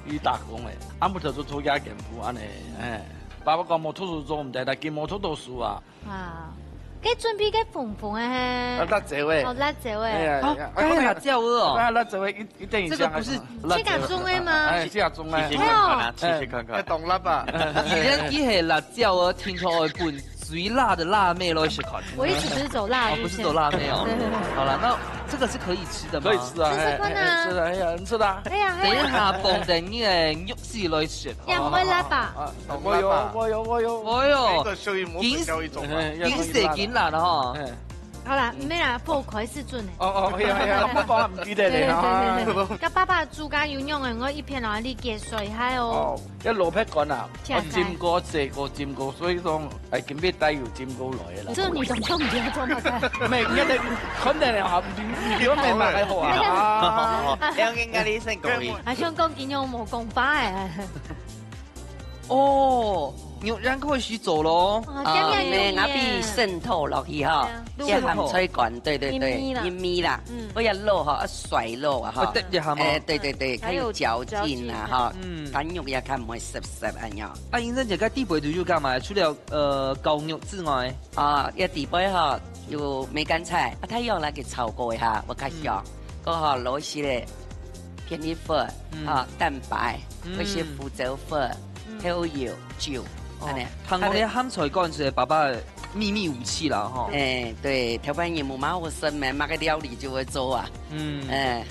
去打工咧，啊，毋過就做這間鋪恁呢，哎。爸爸講無讀書做毋得，但佢無讀到書啊。 啊，該準備个紅紅个係？啊，辣椒个。哦，辣椒个。哎呀，哦，哎呀，該係辣椒个哦。哎呀，辣椒个，一，一定要這個不是，辣椒个。自家種个嗎？哎，自家種个。試試看看啊，哎，試試看看。哎，當辣吧。你這，你係辣椒个，聽說會分最辣的辣妹咯，是看。我一直不是走辣的路線。哦，不是走辣妹哦。對。好了，那這個是可以吃的嗎？可以吃啊，試試看啊。哎，哎，吃的，哎呀，你吃的啊。哎呀，哎呀。等一下，放等你个肉絲來食。也毋會辣吧？啊，啊，啊，我有，我有，我有。哎喲。這個屬於某種教育種啊。哎，緊食緊辣的哈。哎。 好啦，嗯。毋係啦，火開始準咧。哦，哦，哎呀，哎呀，我講毋記得咧，哈。對，對，對，對。該爸爸煮个有用个，𠊎一片哦，你解說一下哦。哦，該蘿蔔乾啊，切開。我浸過、洗過、浸過，所以講，哎，今日帶有浸過來个啦。這你懂重點做麼个？沒，你看，看得了哈，你，你比我明白還好啊。好，好，好，好。要跟咖喱先講一下。啊，像講今日無講法哎。 哦，肉圓開始做咯。哦，啊，鹹鹹有味。咩，𠊎比滲透落去哈，對啊，這鹹菜乾，對，對，對，入味啦。入味啦。嗯。不要落哈，要甩落啊哈。要滴一下嗎？哎，對，對，對，較有嚼勁啊哈。還有嚼勁。嗯。乾肉也較毋會澀澀恁樣。啊，英珍姐，該底背都有加麼个？除了，呃，絞肉之外。 啊，這底背吼，有梅乾菜，啊，佢用來去炒過一下，會較香。嗯。過後落一息个片栗粉，嗯。啊，蛋白，嗯。一息胡椒粉，嗯。豆油、酒，哦，恁呢。通講這鹹菜乾係爸爸个秘密武器啦，吼。哎，對，頭擺人無麼好食咩，麼个料理就會做啊。嗯。哎。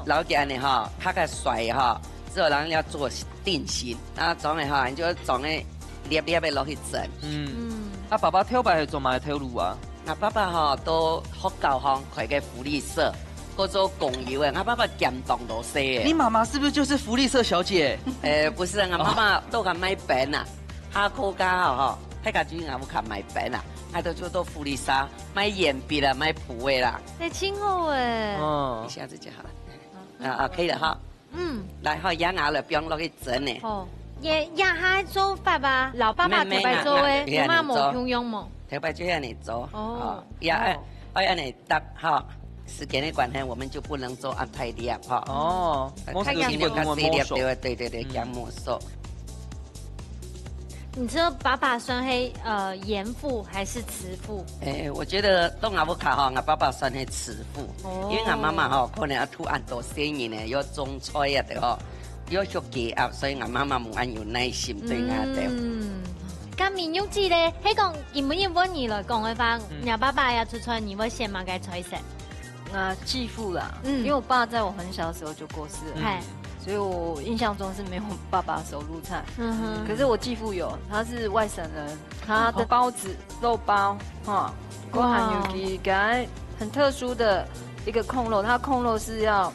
摎佢恁呢吼，拍个水吼，之後人要做定型，啊，裝个吼，你就裝个粒粒个落去蒸。嗯。嗯。啊，爸爸頭擺係做麼个頭路啊？𠊎爸爸吼，到學校項開个福利社，過做工友个。𠊎爸爸兼當多事个。你媽媽是不是就是福利社小姐？誒，不是啊，𠊎媽媽都較賣冰啊，下課過後吼，大家就去𠊎屋下買冰啊，𠊎都做到福利社，賣鉛筆啊，賣簿个啦。那真好誒。嗯。一下子就好了。 啊，啊，可以了哈。嗯。來，好，羊牙了，不用落去蒸呢。哦，也，也還做法吧，老爸爸特別做的，沒有，你媽媽無共樣無？頭擺就恁呢做，哦，哦，也愛，哦。愛恁呢搭哈。時間的關係，我們就不能做啊太亮哈。哦，呃，太亮就較細粒，對，對，對，對，嗯。這樣沒收。 你知道爸爸算係，呃，嚴父還是慈父？誒，我覺得到𠊎屋下吼，𠊎爸爸算係慈父，哦。因為𠊎媽媽吼，可能愛渡恁多細人呢，又種菜啊，對吼，又畜雞鴨，所以𠊎媽媽無恁有耐心對𠊎兜。嗯，該明玉姐咧，係講今晡日換你來講个話，嗯。你爸爸愛出菜，你會選麼个菜色？ 啊，繼父啦，嗯。因為我爸在我很小的時候就過世了，嗯。嗨。所以我印象中是沒有爸爸手路菜。嗯哼。可是我繼父有，他是外省人，他的包子，哦。肉包，哈，哇。過後還有一個很特殊的一個爌肉，他爌肉是要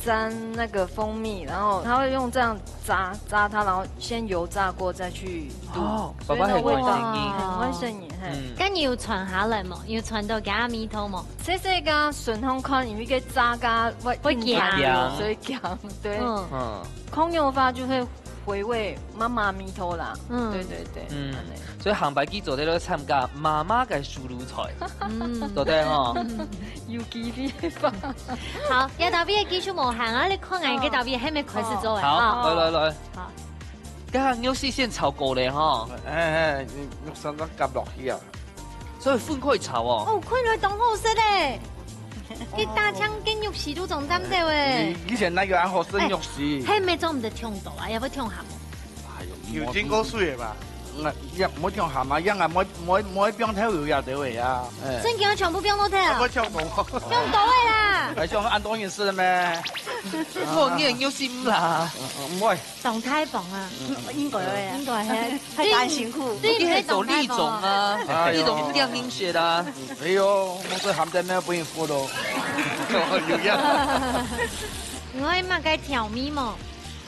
沾那個蜂蜜，然後他會用這樣炸，炸它，然後先油炸過再去滷，哦，所以那個味道，爸爸很會生意。很會生意，嘿。嗯。該你有傳下來無？有傳到厥阿姆兜無？ 細細个順風看，因為該炸个會會硬。硬。所以硬，對。嗯。嗯。爌肉个話就會回味媽媽味道啦。嗯。對，對，對，嗯。恁呢。所以下擺記得愛來參加媽媽个手路菜。嗯。對不對吼？有機會吧。好，這道菜个技術無限啊，你看𠊎這道菜還沒開始做誒。好，啊。來，來，來。好。該下肉絲先炒過咧吼。哎，哎，你肉絲都夾落去啊。所以分開炒哦。哦，看來當好食咧。佢打成个肉絲都總淡掉誒。以，以前哪有恁好食肉絲？哎，係毋係做毋得忒多啊？也會忒鹹哦。哎喲，有經過水个吧？嗯，也毋會忒鹹啊，樣啊，毋會，毋會，毋會放豆油也得个啊。哎。真个全部放落去啊？毋會忒多。放多个啦。哎，像恁多人食个咩？我你肉絲毋啦。嗯，嗯，毋會。 當大方啊。嗯，嗯，應該个啊。應該係。大家辛苦。對，你係做李總啊，哎喲。李總一定認識啊。哎喲，我最鹹淡个不幸福咯。有影。你愛麼个調味無？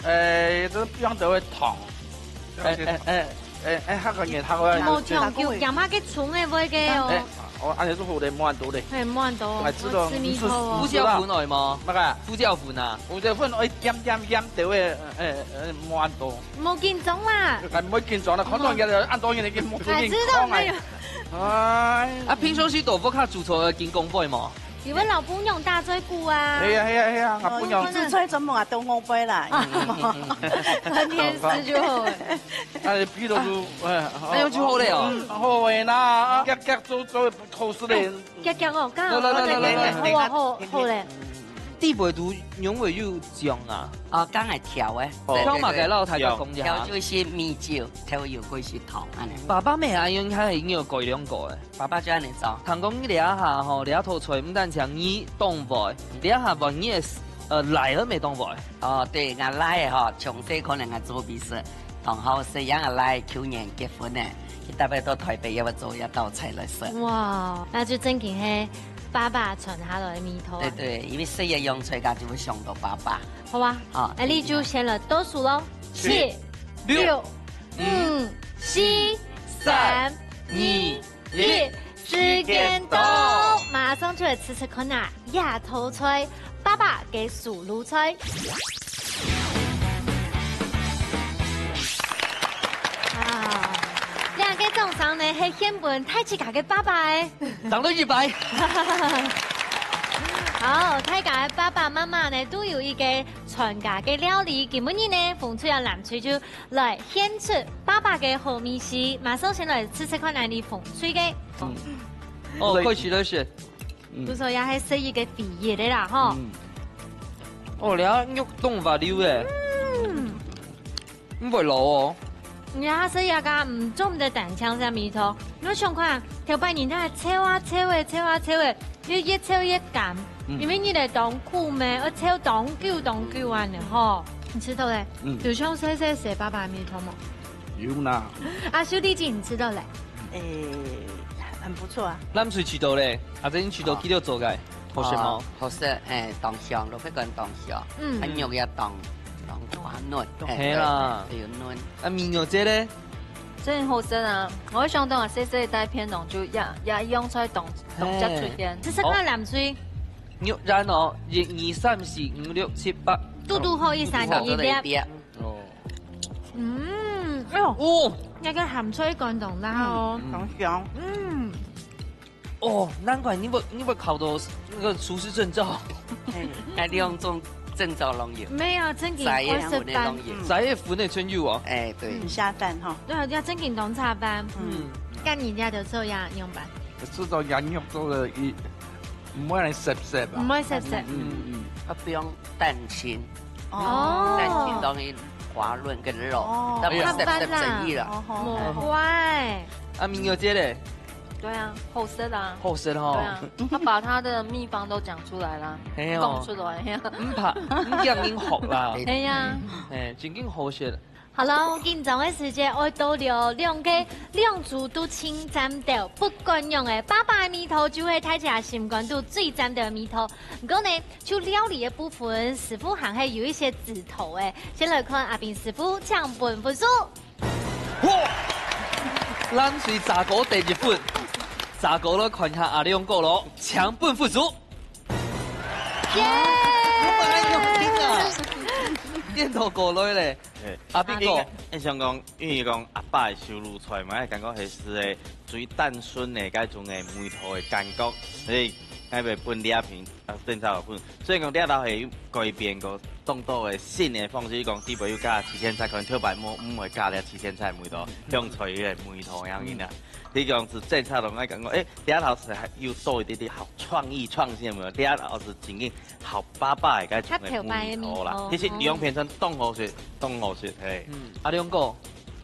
誒，這放到个糖。哎，哎，哎。誒，哎，那個也糖啊。無糖，有鹽下个蔥个味个哦。哎，哦，恁樣就好咧，無恁多咧。嘿，無恁多。哎，知道，我吃米粉哦。胡椒粉來嗎？那個？胡椒粉啊。胡椒粉，哎，鹽，鹽，鹽，對喂，哎，哎，無恁多。 莫緊張啦。哎，莫緊張啦，看到人家恁多人已經莫緊張啦。哎，知道沒有？哎。啊，平常時在屋下煮菜个緊講話無？有个老朋友打嘴鼓啊。係啊，係啊，係啊，老朋友。哦，煮菜專門啊，都我背啦。嗯，嗯，嗯，嗯。看電視就好了。哎，比如說，哎，哎喲，就好了哦。嗯，好个啦，夾夾做做好食个。 夾夾哦，剛好來，來，來，來，來。好啊，好，好咧。底背肚仰會有醬啊？哦，剛才調个。哦。對，對，對。調麼个，摎大家講一下。調就係米酒，調油過係糖，恁樣。爸爸乜恁樣，佢已經有改良過誒。爸爸就恁樣做。聽講這下吼，這道菜毋單淨你當會，這下還你个，呃，倈仔乜當會。 哦，對，𠊎倈仔吼，從細可能𠊎做美食，當好食，因為𠊎倈仔舊年結婚呢，佢特別到台北，也愛做一道菜來食。哇，那就正經係爸爸傳下來个味道啊。對，對，因為食一樣菜，佢就會想到爸爸。好啊，哦，哎，你就先來倒數咯，七、七、六、六、五、五、四、四、三、三、二、二、一。 時間到，馬上就來試試看啊，這道菜，爸爸个手路菜。啊，這個掌聲呢，係獻分大自家个爸爸誒。掌聲一擺。好，大家个爸爸媽媽呢，都有一個傳家个料理。今晡日呢，紅隊摎藍隊就來獻出爸爸个好味緒，馬上先來試試看，恁樣紅隊个。嗯。哦，開始了是。嗯。就說也係食一個回憶个啦，吼。嗯。哦，這肉當滑溜誒。嗯。毋會老哦。你還食這個，嗯，做毋得單淨食味道。你想看，頭擺人家係炒啊炒誒，炒啊炒誒， 越，越炒越鹹，嗯。因為你个當苦咩，愛炒當久當久恁樣吼。你知道咧？嗯。就像細細時爸爸个味道無？有啦。啊，秀麗姐，你知道咧？誒，很不錯啊。藍隊知道咧，阿珍知道佢兜做个，好食無？哦，好食，誒，當香，蘿蔔乾當香，嗯。啊，肉也當，當大嫩，誒，係啦。對，對，有嫩。啊，美玉姐咧？ 真好食啊！𠊎想到𠊎細細个大片囊就也，也一樣在當，當下出現。嘿。試試看藍隊。肉圓哦，一、二、三、四、五、六、七、八。嘟嘟好一三二一粒。哦。嗯，哎喲，哦。那個鹹菜乾當辣哦。嗯。當香。嗯。 哦，難怪你會，你會考到那個廚師證照。哎，該兩種證照攏有。沒有，正經，在个分个攏有。在个分个全有哦。哎，對。嗯，下飯哈。對啊，要正經當下飯。嗯。該人家就做樣樣吧。這種羊肉做得一，毋會來澀澀吧？毋會澀澀。嗯，嗯。它不用蛋清。哦。蛋清容易滑潤跟肉，哦。它不用澀澀整一了。哦吼。無怪。啊，明有姐嘞？ 對啊，好食啦。好食吼。對啊，他把他的秘方都講出來啦，係哦。講出來，係啊。毋怕，毋驚人學啦。係啊。哎，正經好食。好了，緊張个時節愛到了，兩個，兩組都盡讚到，不管樣个，爸爸个味道就係大家心肝肚最讚个味道。毋過呢，就料理个部分，師傅還係有一些指頭誒。先來看阿斌師傅，請分分數。 哇！藍隊炸哥得一分，炸哥來看下阿亮哥咯，請分分數。耶！哎喲，天啊！念頭過來咧，哎，阿斌哥。應該，𠊎想講，因為講阿爸个手路菜嘛，感覺係，係个最單純个該種个味道个感覺，所以 𠊎會分這片，啊，正炒分。雖然講這道係有改變過當多个新个方式，講底背有加七千菜，可能頭擺無，毋會加這七千菜味道，香菜个味道樣樣啊。你講係正炒落，𠊎感覺，誒，這道係還有多一點點好創意創新个味道，這道係正經好爸爸个該種个味道啦。較頭擺个味道。其實兩片算當好食，當好食，嘿。嗯，阿良哥。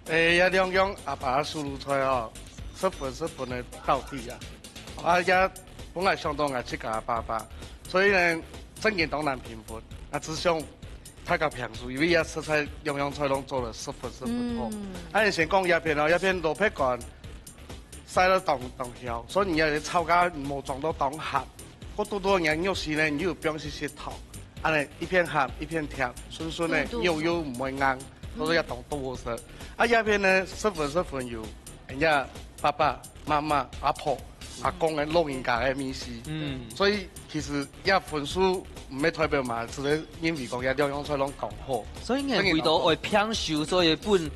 誒，這兩樣阿爸手路菜哦，十分十分个到底啊！啊，也 本來想到𠊎自家个爸爸，所以呢，正經當難評分。啊，只想大家評輸，因為這食材樣樣菜攏做得十分十分好。嗯。啊，你先講這片哦，這片蘿蔔乾曬到當，當香，所以你愛炒到無撞到當鹹。過多多个肉絲呢，你又放些些糖，恁呢一片鹹一片甜，順順呢，嗯，嗯。肉又毋會硬，所以也當多好食。啊，這片呢，十分十分有 人家爸爸、媽媽、阿婆、阿公个老人家个味緒。嗯。所以其實這分數毋係代表嘛，只係因為講這兩樣菜攏講好。所以你个味道會偏少，所以分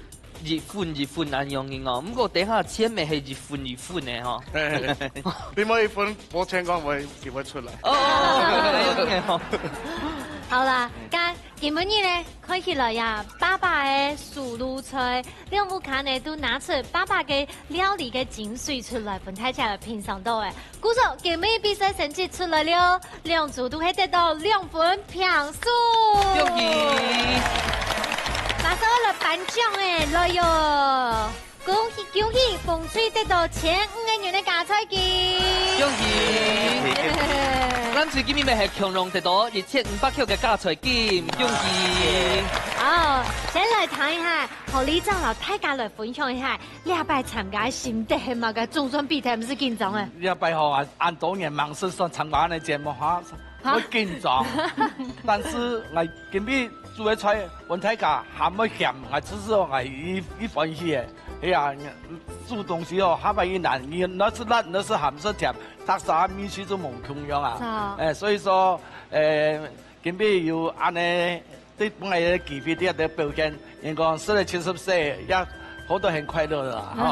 一分一分恁樣个哦。毋過等下前面係一分一分个吼。嘿，嘿，嘿。你無一分，無情況會，佢會出來。哦，哦，哦，哦，哦。好啦，該 今晡日呢，看起來呀，爸爸个手路菜，兩屋下呢都拿出爸爸个料理个精髓出來，分大家來品嚐到誒。故所，今晡日比賽成績出來了，兩組都係得到兩分平手。恭喜！馬上愛來頒獎誒，來喲！ 恭喜恭喜，紅隊得到千五个銀个加菜金！恭喜！藍隊今晡日係共樣得到一千五百塊个加菜金，恭喜！好，先來談一下，和里長摎大家來分享一下，這擺參加个心得係麼个？總算比賽毋使緊張誒。這擺吼，啊，恁多年忙死，算參加恁个節目哈，哈？會緊張。但是𠊎今晡日煮个菜，分大家鹹毋鹹，𠊎試試哦，𠊎已，已歡喜誒。 哎呀，煮東西哦，下擺一難，你若係辣，若係鹹，係甜，大家味緒就無共樣啊。係啊。哎，所以說，哎，今晡日有恁呢，對，分𠊎个機會，在這表現，人講，食了七十歲，也活得很快樂的啦。好，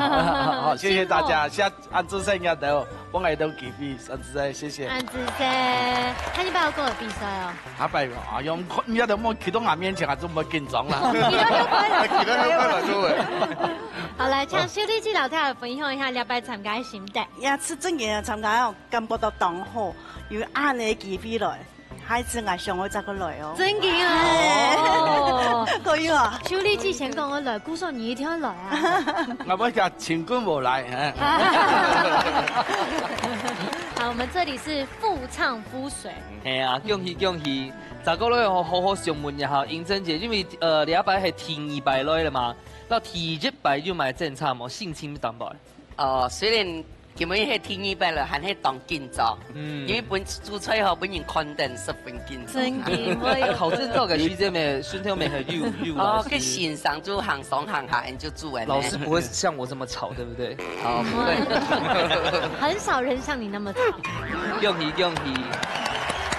好，謝謝大家，下，恁仔細也都，分𠊎都機會，恁仔細，謝謝。恁仔細，下一擺有過來比賽哦。 下擺，哎喲，毋看，你都莫企到𠊎面前，還係毋會緊張啦。企到後背啦，企到後背啦，各位。好，來，請秀麗姐摎大家分享一下這擺參加个心得。這次正經參加哦，感覺到當好，有恁呢个機會來，下一次𠊎想愛再過來哦。正經哦。可以啊。秀麗姐先講愛來，故所你一定愛來啊。𠊎毋係講請君無來，哎。好，我們這裡是婦唱婦隨。 係啊，恭喜恭喜！再過來吼，好好想問一下，英珍姐，因為，呃，這擺係第二擺來了嘛，到第一擺就買正差無，心情淡薄。哦，雖然今晡日係第二擺了，還係當緊張。嗯。因為分主菜吼，分人看等十分緊張。真緊張。啊，考證照个時間咩，順便咩，又，又老師。哦，去欣賞就行上行下，就煮完了。老師不會像我這麼吵，對不對？ 哦，毋會。很少人像你那麼吵。恭喜恭喜！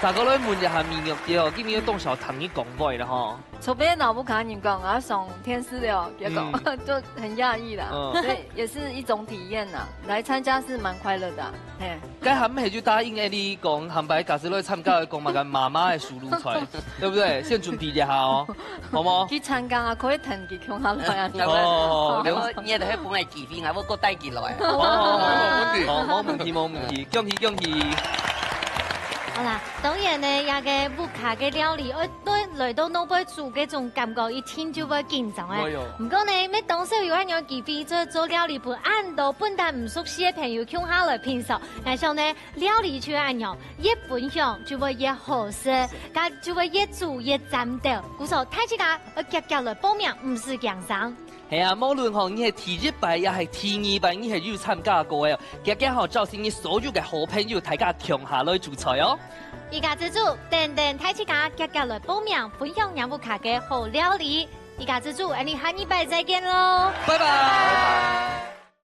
再過來問一下美玉姐哦，今日有當時候聽你講話了吼。昨天老不卡你講，我要上電視了，結果，嗯。就很訝異啦。嗯。所以也是一種體驗啦，來參加是蠻快樂的啊，嘿。該還毋係就答應Ellie講，下擺假使來參加，講麼个媽媽个手路菜，對不對？先準備一下哦。 好無？去參加啊，可以跈佢共下來啊。哦，然後你也係分𠊎機會，𠊎會過帶佢來。哦，無問題。哦，無問題，無問題。恭喜，恭喜。好啦，當然呢，這个屋下个料理，愛對來到外背煮，這種感覺一定就會緊張誒。會哦。毋過呢，每當時有恁樣機會，做，做料理分恁多本來毋熟悉个朋友共下來品嚐。𠊎想呢， 料理就係恁樣，越分享就會越好食，該就會越煮越讚兜。故所大自家愛遽遽來報名，毋使驚生。係啊，無論吼你係第一擺也係第二擺，你係有參加過个哦，遽遽吼召集你所有个好朋友，大家共下來煮菜哦。一家之煮，等等大自家遽遽來報名，分享若屋下个好料理。一家之煮，𠊎等下禮拜再見囉，拜拜。